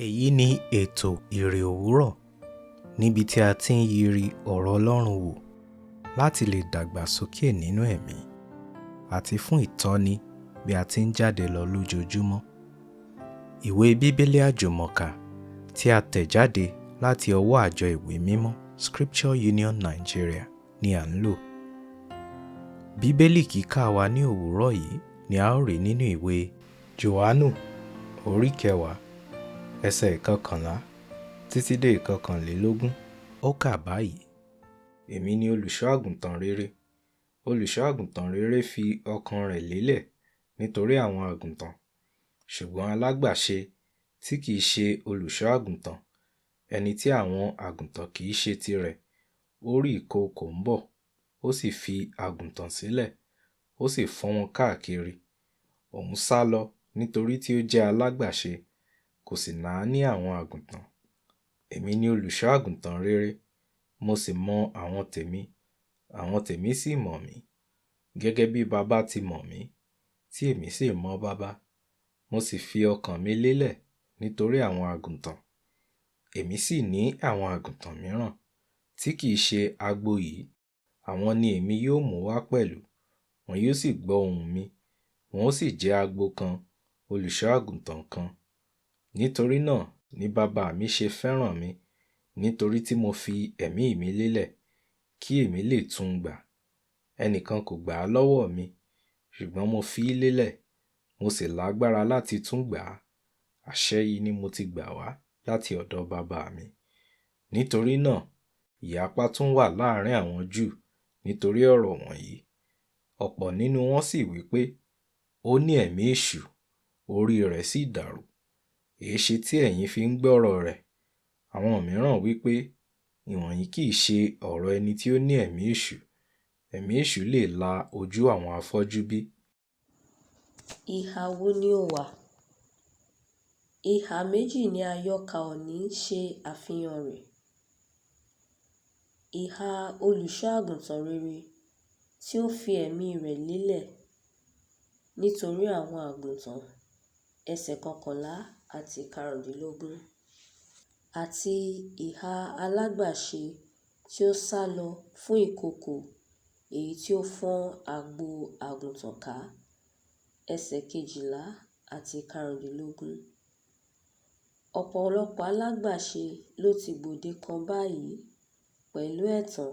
Èyí ni ètò Ìrè Òwúrọ̀ níbi tí a ti ń yiri ọ̀rọ̀ Ọlọ́run wò láti lè dàgbàsókè nínú ẹ̀mí àti fún ìtọ́ni bí a ti ń jáde lọ lójoojúmọ́. Ìwé Bíbélì Àjùmọ̀kà tí a tẹ̀ jáde láti ọwọ́ àjọ ìwé mímọ́ Scripture Union Nigeria ni à ń lò. Bíbélì kíkà wa ní òwúrọ̀ yìí ni a ó rí nínú ìwé Jòhánù orí kẹwàá ẹsẹ̀ ìkọkànlá títí dé ìkọkànlélógún. Ó kà báyìí: Èmi ni olùṣọ́ àgùntàn rere. Olùṣọ́ àgùntàn rere fi ọkàn rẹ̀ lélẹ̀ nítorí àwọn àgùntàn. Ṣùgbọ́n alágbàṣe tí kìí ṣe olùṣọ́ àgùntàn, ẹni tí àwọn àgùntàn kìí ṣe tirẹ̀, ó rí ìkookò ń bọ̀, ó sì fi àgùntàn sílẹ̀, ó sì fọ́n wọn káàkiri. Òun sálọ nítorí tí ó jẹ́ alágbàṣe, kò sì náání àwọn àgùntàn. Èmi ni olùṣọ́ àgùntàn rere, mo sì mọ àwọn tèmi, àwọn tèmi sì mọ̀ mí, gẹ́gẹ́ bí Baba ti mọ̀ mí, tí èmi sì mọ Baba. Mo sì fi ọkàn mi lélẹ̀ nítorí àwọn àgùntàn. Èmi sì ní àwọn àgùntàn mìíràn tí kìí ṣe agbo yìí, àwọn ni èmi yóò mú wá pẹ̀lú, wọn yóò sì gbọ́ ohùn mi, wọn ó sì jẹ́ agbo kan, olùṣọ́ àgùntàn kan. Nítorí náà ni Baba mi ṣe fẹ́ràn mi, nítorí tí mo fi ẹ̀mí mi lélẹ̀ kí èmi lè tún un gbà. Ẹnìkan kò gbà á lọ́wọ́ mi, ṣùgbọ́n mo fi í lélẹ̀, mo sì lágbára láti tún gbà á. Àṣẹ yìí ni mo ti gbà wá láti ọ̀dọ̀ Baba mi. Nítorí náà, ìyapa tún wà láàrin àwọn Júù nítorí ọ̀rọ̀ wọ̀nyí. Ọ̀pọ̀ nínú wọn sì wí pé, ó ní ẹ̀mí èṣù, orí rẹ̀ sì dàrú. Èéṣe tí ẹ̀yin fi ń gbọ́rọ̀ rẹ̀? Àwọn mìíràn wí pé, ìwọ̀nyí kì í ṣe ọ̀rọ̀ ẹni tí ó ní ẹ̀mí èṣù. Ẹ̀mí èṣù lè la ojú àwọn afọ́jú bí? Ìhà wo ni o wà? Ìhà méjì ni àyọkà òní ṣe àfihàn rẹ̀. Ìhà olùṣọ́ àgùntàn rere tí ó fi ẹ̀mí rẹ̀ lélẹ̀ nítorí àwọn àgùntàn, ẹsẹ̀ kọkànlá àti karùndínlógún, àti ìhà alágbàṣe tí ó sálọ fún ìkookò èyí tí ó fọ́n agbo àgùntàn ká, ẹsẹ̀ kejìlá àti karùndínlógún. Ọ̀pọ̀lọpọ̀ alágbàṣe ló ti gbòde kan báyìí pẹ̀lú ẹ̀tàn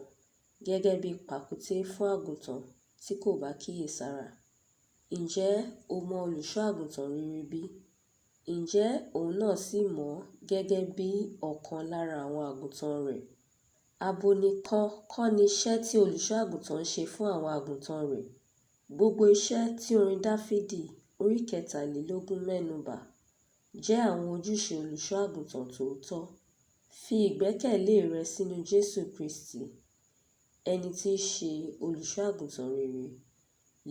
gẹ́gẹ́ bí pàkúté fún àgùntàn tí kò bá kíyèsára. Ǹjẹ́ o mọ olùṣọ́ àgùntàn rere bí? Ǹjẹ́ òun náà sì mọ̀ ọ́ gẹ́gẹ́ bí ọ̀kan lára àwọn àgùntàn rẹ̀? Abo nìkan kọ́ ni iṣẹ́ tí olùṣọ́ àgùntàn ń ṣe fún àwọn àgùntàn rẹ̀. Gbogbo iṣẹ́ tí orin Dáfídì orí kẹtàlélógún mẹ́nubà jẹ́ àwọn ojúṣe olùṣọ́ àgùntàn tòótọ́. Fi ìgbẹ́kẹ̀lé rẹ sínú Jésù Kristi, ẹni tí í ṣe olùṣọ́ àgùntàn rere,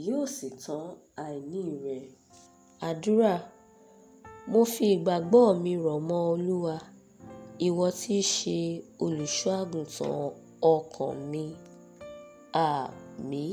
yóò sì tán àìní rẹ. Àdúrà. Mo fi ìgbàgbọ́ mi rọ̀ mọ́ Olúwa, ìwọ tí í ṣe olùṣọ́ àgùntàn ọkàn mi. Àmín.